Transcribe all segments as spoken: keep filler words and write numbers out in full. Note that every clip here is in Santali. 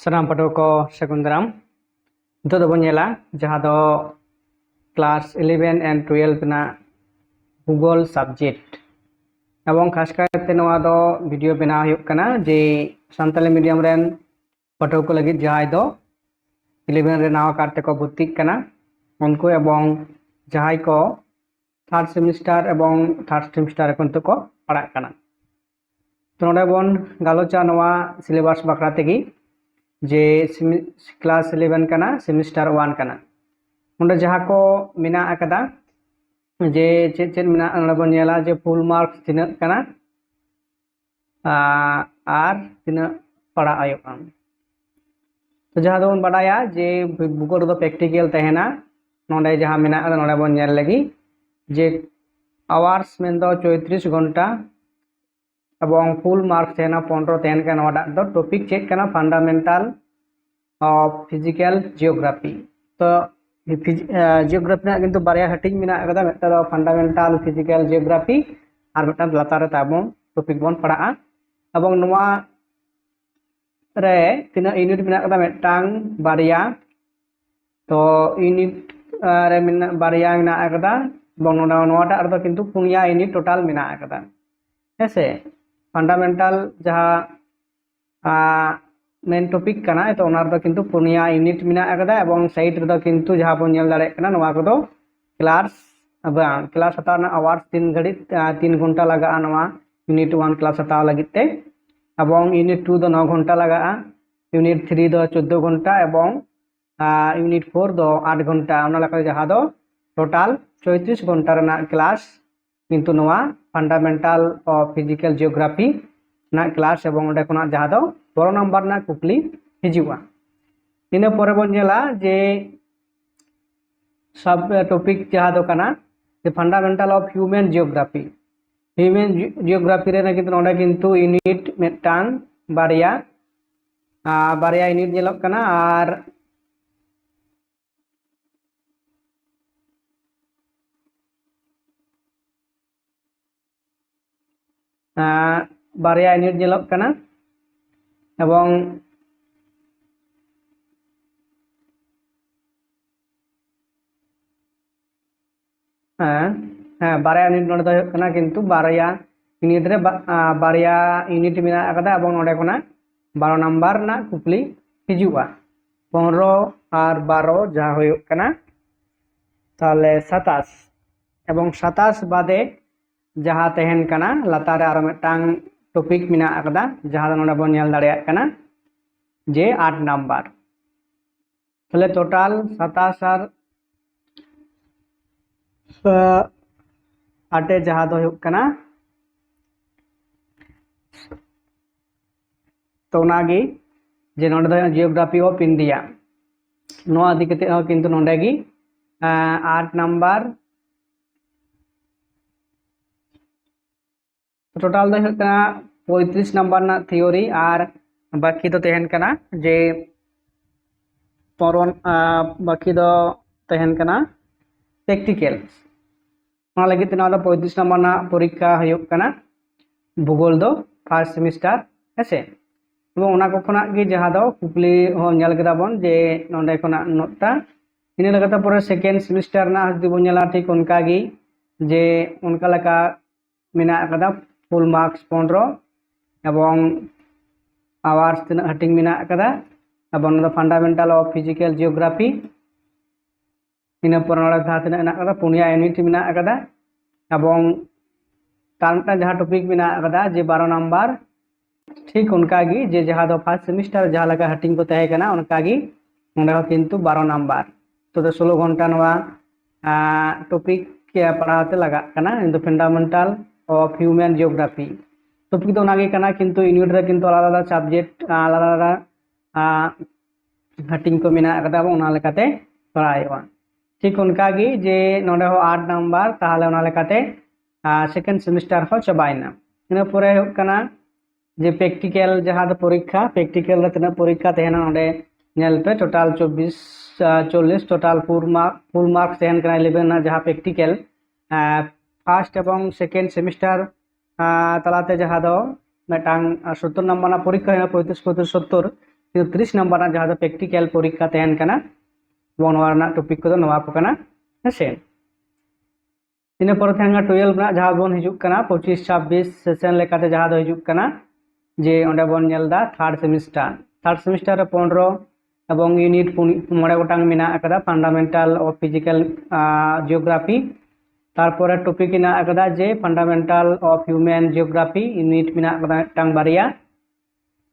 ᱥᱟᱱᱟᱢ ᱯᱟᱹᱴᱷᱩᱣᱟᱹ ᱠᱚ ᱥᱟᱹᱜᱩᱱ ᱫᱟᱨᱟᱢ᱾ ᱱᱤᱛᱚᱜ ᱫᱚᱵᱚᱱ ᱧᱮᱞᱟ ᱡᱟᱦᱟᱸ ᱫᱚ class eleven and twelve ᱨᱮᱱᱟᱜ ᱵᱷᱩᱜᱳᱞ subject, ᱮᱵᱚᱝ ᱠᱷᱟᱥ ᱠᱟᱭᱛᱮ ᱱᱚᱣᱟ ᱫᱚ video ᱵᱮᱱᱟᱣ ᱦᱩᱭᱩᱜ ᱠᱟᱱᱟ ᱡᱮ ᱥᱟᱱᱛᱟᱞᱤ medium ᱨᱮᱱ ᱯᱟᱹᱴᱷᱩᱣᱟᱹ ᱠᱚ ᱞᱟᱹᱜᱤᱫ ᱡᱟᱦᱟᱸᱭ ᱫᱚ eleven ᱨᱮ ᱱᱟᱣᱟ ᱠᱟᱨ ᱛᱮᱠᱚ ᱵᱷᱚᱨᱛᱤᱜ ᱠᱟᱱᱟ, ᱩᱱᱠᱩ ᱮᱵᱚᱝ ᱡᱟᱦᱟᱸᱭ ᱠᱚ third semester ᱮᱵᱚᱝ third semester ᱨᱮ ᱱᱤᱛᱚᱜ ᱠᱚ ᱯᱟᱲᱦᱟᱜ ᱠᱟᱱᱟ᱾ ᱛᱚ ᱱᱚᱰᱮ ᱵᱚᱱ ᱜᱟᱞᱚᱪᱟ ᱱᱚᱣᱟ syllabus ᱵᱟᱠᱷᱨᱟ ᱛᱮᱜᱮ ᱡᱮ semi-, class eleven ᱠᱟᱱᱟ, semester one ᱠᱟᱱᱟ᱾ ᱱᱚᱰᱮ ᱡᱟᱦᱟᱸ ᱠᱚ ᱢᱮᱱᱟᱜ ᱟᱠᱟᱫᱟ, ᱡᱮ ᱪᱮᱫ ᱪᱮᱫ ᱢᱮᱱᱟᱜᱼᱟ, ᱱᱚᱰᱮ ᱵᱚᱱ ᱧᱮᱞᱟ ᱡᱮ full marks ᱛᱤᱱᱟᱹᱜ ᱠᱟᱱᱟ, ᱟᱨ ᱛᱤᱱᱟᱹᱜ ᱯᱟᱲᱦᱟᱜ ᱦᱩᱭᱩᱜᱼᱟ᱾ ᱛᱚ ᱡᱟᱦᱟᱸ ᱫᱚᱵᱚᱱ ᱵᱟᱰᱟᱭᱟ ᱡᱮ ᱵᱷᱩᱜᱳᱞ ᱨᱮᱫᱚ practical ᱛᱟᱦᱮᱱᱟ᱾ ᱱᱚᱰᱮ ᱡᱟᱦᱟᱸ ᱢᱮᱱᱟᱜ ᱟᱠᱟᱫᱟ, ᱱᱚᱰᱮ ᱵᱚᱱ ᱧᱮᱞ ᱞᱟᱹᱜᱤᱫ ᱡᱮ hours ᱢᱮᱱᱫᱚ ᱪᱚᱭᱛᱨᱤᱥ ᱜᱷᱚᱱᱴᱟ ᱮᱵᱚᱝ full marks ᱛᱟᱦᱮᱱᱟ ᱯᱚᱱᱨᱚ ᱛᱟᱦᱮᱱ ᱠᱟᱱᱟ᱾ ᱱᱚᱣᱟᱴᱟᱜ ᱫᱚ topic ᱪᱮᱫ ᱠᱟᱱᱟ? Fundamental of Physical Geography. ᱛᱚ geography ᱨᱮᱱᱟᱜ ᱠᱤᱱᱛᱩ ᱵᱟᱨᱭᱟ ᱦᱟᱹᱴᱤᱧ ᱢᱮᱱᱟᱜ ᱟᱠᱟᱫᱟ, ᱢᱤᱫᱴᱟᱝ ᱫᱚ fundamental physical geography ᱟᱨ ᱢᱤᱫᱴᱟᱝ ᱞᱟᱛᱟᱨ ᱨᱮ ᱛᱟᱵᱚᱱ topic ᱵᱚᱱ ᱯᱟᱲᱦᱟᱜᱼᱟ᱾ ᱮᱵᱚᱝ ᱱᱚᱣᱟ ᱨᱮ ᱛᱤᱱᱟᱹᱜ unit ᱢᱮᱱᱟᱜ ᱟᱠᱟᱫᱟ? ᱢᱤᱫᱴᱟᱝ, ᱵᱟᱨᱭᱟ, ᱛᱚ unit ᱨᱮ ᱢᱮᱱᱟᱜ, ᱵᱟᱨᱭᱟ ᱢᱮᱱᱟᱜ ᱟᱠᱟᱫᱟ ᱮᱵᱚᱝ ᱱᱚᱣᱟᱴᱟᱜ ᱨᱮᱫᱚ ᱠᱤᱱᱛᱩ ᱯᱩᱱᱭᱟ unit total ᱢᱮᱱᱟᱜ ᱟᱠᱟᱫᱟ᱾ ᱦᱮᱸᱥᱮ, fundamental ᱡᱟᱦᱟᱸ main topic ᱠᱟᱱᱟ, ᱛᱚ ᱚᱱᱟ ᱨᱮᱫᱚ ᱠᱤᱱᱛᱩ ᱯᱩᱱᱭᱟ unit ᱢᱮᱱᱟᱜ ᱟᱠᱟᱫᱟ ᱮᱵᱚᱝ side ᱨᱮᱫᱚ ᱠᱤᱱᱛᱩ ᱡᱟᱦᱟᱸ ᱵᱚᱱ ᱧᱮᱞ ᱫᱟᱲᱮᱭᱟᱜ ᱠᱟᱱᱟ, ᱱᱚᱣᱟ ᱠᱚᱫᱚ class ᱵᱟᱝ, class ᱦᱟᱛᱟᱣ ᱨᱮᱱᱟᱜ hours ᱛᱤᱱ ᱜᱷᱟᱹᱲᱤᱡ, ᱛᱤᱱ ᱜᱷᱚᱱᱴᱟ ᱞᱟᱜᱟᱜᱼᱟ ᱱᱚᱣᱟ unit one class ᱦᱟᱛᱟᱣ ᱞᱟᱹᱜᱤᱫ ᱛᱮ, ᱮᱵᱚᱝ unit two ᱫᱚ ᱱᱚ ᱜᱷᱚᱱᱴᱟ ᱞᱟᱜᱟᱜᱼᱟ, unit three ᱫᱚ ᱪᱳᱫᱽᱫᱳ ᱜᱷᱚᱱᱴᱟ ᱮᱵᱚᱝ unit four ᱫᱚ ᱟᱴ ᱜᱷᱚᱱᱴᱟ᱾ ᱚᱱᱟ ᱞᱮᱠᱟᱛᱮ ᱡᱟᱦᱟᱸ ᱫᱚ total ᱪᱚᱭᱛᱨᱤᱥ ᱜᱷᱚᱱᱴᱟ ᱨᱮᱱᱟᱜ class ᱠᱤᱱᱛᱩ ᱱᱚᱣᱟ fundamental of physical geography ᱨᱮᱱᱟᱜ class ᱮᱵᱚᱝ ᱚᱸᱰᱮ ᱠᱷᱚᱱᱟᱜ ᱡᱟᱦᱟᱸ ᱫᱚ ᱵᱟᱨᱚ number ᱨᱮᱱᱟᱜ ᱠᱩᱠᱞᱤ ᱦᱤᱡᱩᱜᱼᱟ᱾ ᱤᱱᱟᱹ ᱯᱚᱨᱮ ᱵᱚᱱ ᱧᱮᱞᱟ ᱡᱮ sub topic ᱡᱟᱦᱟᱸ ᱫᱚ ᱠᱟᱱᱟ ᱡᱮ fundamental of human geography᱾ Human geography ᱨᱮ ᱠᱤᱱᱛᱩ ᱱᱚᱰᱮ ᱠᱤᱱᱛᱩ unit ᱢᱤᱫᱴᱟᱝ, ᱵᱟᱨᱭᱟ, ᱵᱟᱨᱭᱟ unit ᱧᱮᱞᱚᱜ ᱠᱟᱱᱟ᱾ ᱟᱨ ᱵᱟᱨᱭᱟ unit ᱧᱮᱞᱚᱜ ᱠᱟᱱᱟ ᱮᱵᱚᱝ ᱦᱮᱸ, ᱦᱮᱸ, ᱵᱟᱨᱭᱟ ᱤᱭᱩᱱᱤᱴ ᱱᱚᱰᱮ ᱫᱚ ᱦᱩᱭᱩᱜ ᱠᱟᱱᱟ, ᱠᱤᱱᱛᱩ ᱵᱟᱨᱭᱟ ᱤᱭᱩᱱᱤᱴ ᱨᱮ ᱵᱟ-, ᱟ, ᱵᱟᱨᱭᱟ ᱤᱭᱩᱱᱤᱴ ᱢᱮᱱᱟᱜ ᱟᱠᱟᱫᱟ ᱮᱵᱚᱝ ᱱᱚᱰᱮ ᱠᱷᱚᱱᱟᱜ ᱵᱟᱨᱚ ᱱᱟᱢᱵᱟᱨ ᱨᱮᱱᱟᱜ ᱠᱩᱠᱞᱤ ᱦᱤᱡᱩᱜᱼᱟ᱾ ᱯᱚᱱᱨᱚ ᱟᱨ ᱵᱟᱨᱚ ᱡᱟᱦᱟᱸ ᱦᱩᱭᱩᱜ ᱠᱟᱱᱟ ᱛᱟᱦᱞᱮ ᱥᱟᱛᱟᱥ, ᱮᱵᱚᱝ ᱥᱟᱛᱟᱥ ᱵᱟᱫᱮ ᱡᱟᱦᱟᱸ ᱛᱟᱦᱮᱱ ᱠᱟᱱᱟ ᱞᱟᱛᱟᱨ ᱨᱮ ᱟᱨᱚ ᱢᱤᱫᱴᱟᱝ ᱴᱚᱯᱤᱠ ᱢᱮᱱᱟᱜ ᱟᱠᱟᱫᱟ, ᱡᱟᱦᱟᱸ ᱫᱚ ᱱᱚᱰᱮ ᱵᱚᱱ ᱧᱮᱞ ᱫᱟᱲᱮᱭᱟᱜ ᱠᱟᱱᱟ ᱡᱮ ᱟᱴ ᱱᱟᱢᱵᱟᱨ᱾ ᱛᱟᱦᱞᱮ ᱴᱳᱴᱟᱞ ᱥᱟᱛᱟᱥ ᱟᱨ, ᱟᱴᱮ ᱡᱟᱦᱟᱸ ᱫᱚ ᱦᱩᱭᱩᱜ ᱠᱟᱱᱟ, ᱛᱚ ᱚᱱᱟᱜᱮ ᱡᱮ ᱱᱚᱰᱮ ᱫᱚ Geography of India, ᱱᱚᱣᱟ ᱤᱫᱤ ᱠᱟᱛᱮ ᱦᱚᱸ ᱠᱤᱱᱛᱩ ᱱᱚᱰᱮ ᱜᱮ ᱟᱴ ᱱᱟᱢᱵᱟᱨ᱾ ᱴᱳᱴᱟᱞ ᱫᱚ ᱦᱩᱭᱩᱜ ᱠᱟᱱᱟ ᱯᱚᱸᱭᱛᱨᱤᱥ ᱱᱟᱢᱵᱟᱨ ᱨᱮᱱᱟᱜ ᱛᱷᱤᱭᱳᱨᱤ ᱟᱨ ᱵᱟᱹᱠᱤ ᱫᱚ ᱛᱟᱦᱮᱱ ᱠᱟᱱᱟ ᱡᱮ ᱯᱚᱨᱚᱱ, ᱟᱸ, ᱵᱟᱹᱠᱤ ᱫᱚ ᱛᱟᱦᱮᱱ ᱠᱟᱱᱟ ᱯᱨᱮᱠᱴᱤᱠᱮᱞ᱾ ᱚᱱᱟ ᱞᱟᱹᱜᱤᱫ ᱛᱮ ᱱᱚᱣᱟ ᱫᱚ ᱯᱚᱸᱭᱛᱨᱤᱥ ᱱᱟᱢᱵᱟᱨ ᱨᱮᱱᱟᱜ ᱯᱚᱨᱤᱠᱠᱷᱟ ᱦᱩᱭᱩᱜ ᱠᱟᱱᱟ ᱵᱷᱩᱜᱳᱞ ᱫᱚ ᱯᱷᱟᱨᱥᱴ ᱥᱮᱢᱤᱥᱴᱟᱨ, ᱦᱮᱸᱥᱮ᱾ ᱮᱵᱚᱝ ᱚᱱᱟ ᱠᱚ ᱠᱷᱚᱱᱟᱜ ᱜᱮ ᱡᱟᱦᱟᱸ ᱫᱚ ᱠᱩᱠᱞᱤ ᱦᱚᱸ ᱧᱮᱞ ᱠᱮᱫᱟ ᱵᱚᱱ ᱡᱮ ᱱᱚᱰᱮ ᱠᱷᱚᱱᱟᱜ ᱱᱚᱴᱟ, ᱤᱱᱟᱹ ᱞᱮᱠᱟᱛᱮ ᱯᱚᱨᱮ ᱥᱮᱠᱮᱱᱰ ᱥᱮᱢᱤᱥᱴᱟᱨ ᱨᱮᱱᱟᱜ ᱡᱩᱫᱤ ᱵᱚᱱ ᱧᱮᱞᱟ ᱴᱷᱤᱠ ᱚᱱᱠᱟ ᱜᱮ ᱡᱮ ᱚᱱᱠᱟ ᱞᱮᱠᱟ ᱢᱮᱱᱟᱜ ᱟᱠᱟᱫᱟ ᱯᱷᱩᱞ ᱢᱟᱨᱠᱥ ᱯᱚᱱᱨᱚ ᱮᱵᱚᱝ ᱟᱣᱟᱨᱥ ᱛᱤᱱᱟᱹᱜ ᱦᱟᱹᱴᱤᱧ ᱢᱮᱱᱟᱜ ᱟᱠᱟᱫᱟ, ᱮᱵᱚᱝ ᱱᱚᱣᱟ ᱫᱚ Fundamental of Physical Geography᱾ ᱤᱱᱟᱹ ᱯᱚᱨ ᱱᱚᱰᱮ ᱡᱟᱦᱟᱸ ᱛᱤᱱᱟᱹᱜ ᱢᱮᱱᱟᱜ ᱟᱠᱟᱫᱟ ᱯᱩᱱᱭᱟ ᱤᱭᱩᱱᱤᱴ ᱢᱮᱱᱟᱜ ᱟᱠᱟᱫᱟ ᱮᱵᱚᱝ ᱛᱟᱨ ᱢᱤᱫᱴᱟᱝ ᱡᱟᱦᱟᱸ ᱴᱚᱯᱤᱠ ᱢᱮᱱᱟᱜ ᱟᱠᱟᱫᱟ ᱡᱮ ᱵᱟᱨᱚ ᱱᱟᱢᱵᱟᱨ, ᱴᱷᱤᱠ ᱚᱱᱠᱟ ᱜᱮ ᱡᱮ ᱡᱟᱦᱟᱸ ᱫᱚ ᱯᱷᱟᱨᱥᱴ ᱥᱮᱢᱤᱥᱴᱟᱨ ᱡᱟᱦᱟᱸ ᱞᱮᱠᱟ ᱦᱟᱹᱴᱤᱧ ᱠᱚ ᱛᱟᱦᱮᱸ ᱠᱟᱱᱟ ᱚᱱᱠᱟ ᱜᱮ ᱱᱚᱰᱮ ᱦᱚᱸ ᱠᱤᱱᱛᱩ ᱵᱟᱨᱚ ᱱᱟᱢᱵᱟᱨ᱾ ᱛᱚ ᱥᱳᱞᱳ ᱜᱷᱚᱱᱴᱟ ᱱᱚᱣᱟ ᱴᱚᱯᱤᱠ ᱯᱟᱲᱦᱟᱣ ᱛᱮ ᱞᱟᱜᱟᱜ ᱠᱟᱱᱟ, ᱤᱧ ᱫᱚ Fundamental of Human Geography᱾ Topic ᱫᱚ ᱚᱱᱟᱜᱮ ᱠᱟᱱᱟ, ᱠᱤᱱᱛᱩ ᱤᱭᱩᱱᱤᱴ ᱨᱮ ᱠᱤᱱᱛᱩ ᱟᱞᱟᱫᱟ ᱟᱞᱟᱫᱟ ᱥᱟᱵᱡᱮᱠᱴ, ᱟᱞᱟᱫᱟ ᱟᱞᱟᱫᱟ ᱟᱸ, ᱦᱟᱹᱴᱤᱧ ᱠᱚ ᱢᱮᱱᱟᱜ ᱟᱠᱟᱫᱟ, ᱚᱱᱟ ᱞᱮᱠᱟᱛᱮ ᱠᱚᱨᱟᱣ ᱦᱩᱭᱩᱜᱼᱟ᱾ ᱴᱷᱤᱠ ᱚᱱᱠᱟ ᱜᱮ ᱡᱮ ᱱᱚᱰᱮ ᱦᱚᱸ ᱟᱴ ᱱᱟᱢᱵᱟᱨ, ᱛᱟᱦᱚᱞᱮ ᱚᱱᱟ ᱞᱮᱠᱟᱛᱮ ᱥᱮᱠᱮᱱᱰ ᱥᱮᱢᱤᱥᱴᱟᱨ ᱦᱚᱸ ᱪᱟᱵᱟᱭᱮᱱᱟ᱾ ᱤᱱᱟᱹ ᱯᱚᱨᱮ ᱦᱩᱭᱩᱜ ᱠᱟᱱᱟ ᱡᱮ ᱯᱨᱮᱠᱴᱤᱠᱮᱞ, ᱡᱟᱦᱟᱸ ᱫᱚ ᱯᱚᱨᱤᱠᱠᱷᱟ, ᱯᱨᱮᱠᱴᱤᱠᱮᱞ ᱨᱮ ᱛᱤᱱᱟᱹᱜ ᱯᱚᱨᱤᱠᱠᱷᱟ ᱛᱟᱦᱮᱱᱟ ᱱᱚᱰᱮ ᱧᱮᱞ ᱯᱮ, ᱴᱳᱴᱟᱞ ᱪᱚᱵᱵᱤᱥ, ᱟᱸ, ᱪᱚᱞᱞᱤᱥ, ᱴᱳᱴᱟᱞ ᱯᱷᱩᱞ ᱢᱟᱨᱠ, ᱯᱷᱩᱞ ᱢᱟᱨᱠᱥ ᱛᱟᱦᱮᱱ ᱠᱟᱱᱟ ᱤᱞᱮᱵᱷᱮᱱ ᱨᱮᱱᱟᱜ ᱡᱟᱦᱟᱸ ᱯᱨᱮᱠᱴᱤᱠᱮᱞ, ᱯᱷᱟᱨᱥᱴ ᱮᱵᱚᱝ ᱥᱮᱠᱮᱱᱰ ᱥᱮᱢᱤᱥᱴᱟᱨ ᱟᱸ, ᱛᱟᱞᱟᱛᱮ ᱡᱟᱦᱟᱸ ᱫᱚ ᱢᱤᱫᱴᱟᱝ, ᱟᱸ, ᱥᱚᱛᱛᱚᱨ ᱱᱟᱢᱵᱟᱨ ᱨᱮᱱᱟᱜ ᱯᱚᱨᱤᱠᱠᱷᱟ ᱦᱩᱭᱩᱜᱼᱟ, ᱯᱚᱸᱭᱛᱨᱤᱥ, ᱯᱚᱸᱭᱛᱨᱤᱥ, ᱥᱚᱛᱛᱚᱨ, ᱠᱤᱱᱛᱩ ᱛᱤᱨᱤᱥ ᱱᱟᱢᱵᱟᱨ ᱨᱮᱱᱟᱜ ᱡᱟᱦᱟᱸ ᱫᱚ ᱯᱨᱮᱠᱴᱤᱠᱮᱞ ᱯᱚᱨᱤᱠᱠᱷᱟ ᱛᱟᱦᱮᱱ ᱠᱟᱱᱟ, ᱮᱵᱚᱝ ᱱᱚᱣᱟ ᱨᱮᱱᱟᱜ ᱴᱚᱯᱤᱠ ᱠᱚᱫᱚ ᱱᱚᱣᱟ ᱠᱚ ᱠᱟᱱᱟ, ᱦᱮᱸᱥᱮ᱾ ᱤᱱᱟᱹ ᱯᱚᱨᱮ ᱛᱟᱦᱮᱱᱟ ᱴᱩᱭᱮᱞᱵᱷ ᱨᱮᱱᱟᱜ ᱡᱟᱦᱟᱸ ᱵᱚᱱ ᱦᱤᱡᱩᱜ ᱠᱟᱱᱟ, ᱯᱚᱸᱪᱤᱥ ᱪᱷᱟᱵᱵᱤᱥ ᱥᱮᱥᱚᱱ ᱞᱮᱠᱟᱛᱮ ᱡᱟᱦᱟᱸ ᱫᱚ ᱦᱤᱡᱩᱜ ᱠᱟᱱᱟ, ᱡᱮ ᱚᱸᱰᱮ ᱵᱚᱱ ᱧᱮᱞ ᱮᱫᱟ ᱛᱷᱟᱨᱰ ᱥᱮᱢᱤᱥᱴᱟᱨ᱾ ᱛᱷᱟᱨᱰ ᱥᱮᱢᱤᱥᱴᱟᱨ ᱨᱮ ᱯᱚᱱᱨᱚ ᱮᱵᱚᱝ ᱤᱭᱩᱱᱤᱴ ᱢᱚᱬᱮ ᱜᱚᱴᱟᱝ ᱢᱮᱱᱟᱜ ᱟᱠᱟᱫᱟ, ᱯᱷᱟᱱᱰᱟᱢᱮᱱᱴᱟᱞ ᱚᱯᱷ ᱯᱷᱤᱡᱤᱠᱟᱞ ᱡᱤᱭᱳᱜᱨᱟᱯᱷᱤ᱾ ᱛᱟᱨᱯᱚᱨᱮ ᱴᱚᱯᱤᱠ ᱦᱮᱱᱟᱜ ᱟᱠᱟᱫᱟ ᱡᱮ fundamental of human geography, unit ᱢᱮᱱᱟᱜ ᱟᱠᱟᱫᱟ ᱢᱤᱫᱴᱟᱝ ᱵᱟᱨᱭᱟ᱾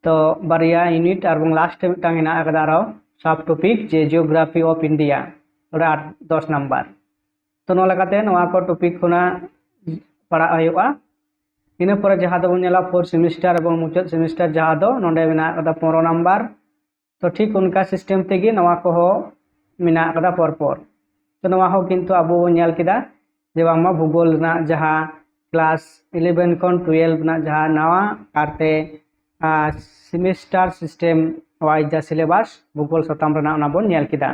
ᱛᱚ ᱵᱟᱨᱭᱟ ᱤᱭᱩᱱᱤᱴ ᱟᱨ ᱵᱟᱝ ᱞᱟᱥᱴ ᱨᱮ ᱢᱤᱫᱴᱟᱝ ᱦᱮᱱᱟᱜ ᱟᱠᱟᱫᱟ ᱟᱨᱚ ᱥᱟᱵ ᱴᱚᱯᱤᱠ ᱡᱮ ᱡᱤᱭᱳᱜᱨᱟᱯᱷᱤ ᱚᱯᱷ ᱤᱱᱰᱤᱭᱟ, ᱚᱸᱰᱮ ᱟᱴ ᱫᱚᱥ ᱱᱟᱢᱵᱟᱨ᱾ ᱛᱚ ᱱᱚᱣᱟ ᱞᱮᱠᱟᱛᱮ ᱱᱚᱣᱟ ᱠᱚ ᱴᱚᱯᱤᱠ ᱠᱷᱚᱱᱟᱜ ᱯᱟᱲᱦᱟᱜ ᱦᱩᱭᱩᱜᱼᱟ᱾ ᱤᱱᱟᱹ ᱯᱚᱨᱮ ᱡᱟᱦᱟᱸ ᱫᱚᱵᱚᱱ ᱧᱮᱞᱟ ᱯᱷᱳᱨ ᱥᱮᱢᱤᱥᱴᱟᱨ ᱮᱵᱚᱝ ᱢᱩᱪᱟᱹᱫ ᱥᱮᱢᱤᱥᱴᱟᱨ, ᱡᱟᱦᱟᱸ ᱫᱚ ᱱᱚᱰᱮ ᱢᱮᱱᱟᱜ ᱟᱠᱟᱫᱟ ᱯᱚᱱᱨᱚ ᱱᱟᱢᱵᱟᱨ᱾ ᱛᱚ ᱴᱷᱤᱠ ᱚᱱᱠᱟ ᱥᱤᱥᱴᱮᱢ ᱛᱮᱜᱮ ᱱᱚᱣᱟ ᱠᱚᱦᱚᱸ ᱢᱮᱱᱟᱜ ᱟᱠᱟᱫᱟ ᱯᱚᱨ ᱯᱚᱨ᱾ ᱛᱚ ᱱᱚᱣᱟ ᱦᱚᱸ ᱠᱤᱱᱛᱩ ᱟᱵᱚ ᱵᱚᱱ ᱧᱮᱞ ᱠᱮᱫᱟ ᱡᱮ ᱵᱟᱝᱢᱟ ᱵᱷᱩᱜᱳᱞ ᱨᱮᱱᱟᱜ ᱡᱟᱦᱟᱸ ᱠᱞᱟᱥ ᱤᱞᱮᱵᱷᱮᱱ ᱠᱷᱚᱱ ᱴᱩᱭᱮᱞᱵᱷ ᱨᱮᱱᱟᱜ ᱡᱟᱦᱟᱸ ᱱᱟᱣᱟ ᱠᱟᱨᱛᱮ ᱥᱮᱢᱤᱥᱴᱟᱨ ᱥᱤᱥᱴᱮᱢ ᱣᱟᱭᱤᱡ ᱡᱟ ᱥᱤᱞᱮᱵᱟᱥ ᱵᱷᱩᱜᱳᱞ ᱥᱟᱛᱟᱢ ᱨᱮᱱᱟᱜ, ᱚᱱᱟ ᱵᱚᱱ ᱧᱮᱞ ᱠᱮᱫᱟ᱾